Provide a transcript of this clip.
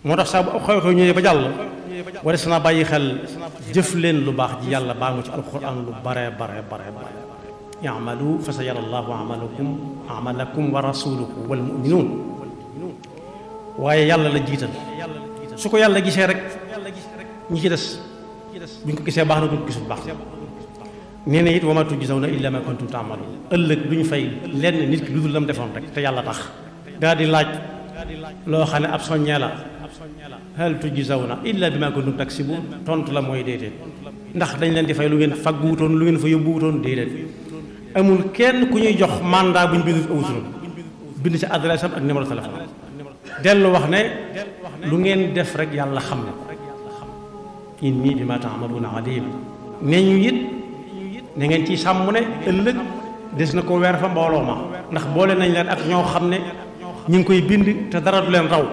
moo tax saa bu xew-xew ñëwee ba jàll wara sana bàyyi xel jëf leen lu baax ji yàlla baa mu ci alquran lu bare bare bare bare i'malu fa sayara allahu amalakum wa rasuluhu wal mu'minun waaye yàlla la jiital su ko yàlla gisee rek ñi ci des buñ ko gisee baax na duñ ko gisul baax nee na it wa ma tujzawna illa ma kuntum ta'malun ëllëg duñ fay lenn nit ki lu dul lam defoon rek te yàlla tax daal di laaj loo xam ne ab soññee la hal tujzawna illa bima kuntum taksibun tontu la mooy déedéet ndax dañ leen di fay lu ngeen faggu wutoon lu ngeen fa yóbbu wutoon déedéet amul kenn ku ñuy jox mandat bu ñu bindul awuturam bind ci adresse am ak numéro téléphone dellu wax ne lu ngeen def rek yàlla xam na inni bima ta'maluna alim ne ñu it ne ngeen ciy sàmm ne ëllëg des na ko weer fa mbooloo ma ndax boole nañ leen ak ñoo xam ne ñu ngi koy bind te dara du leen raw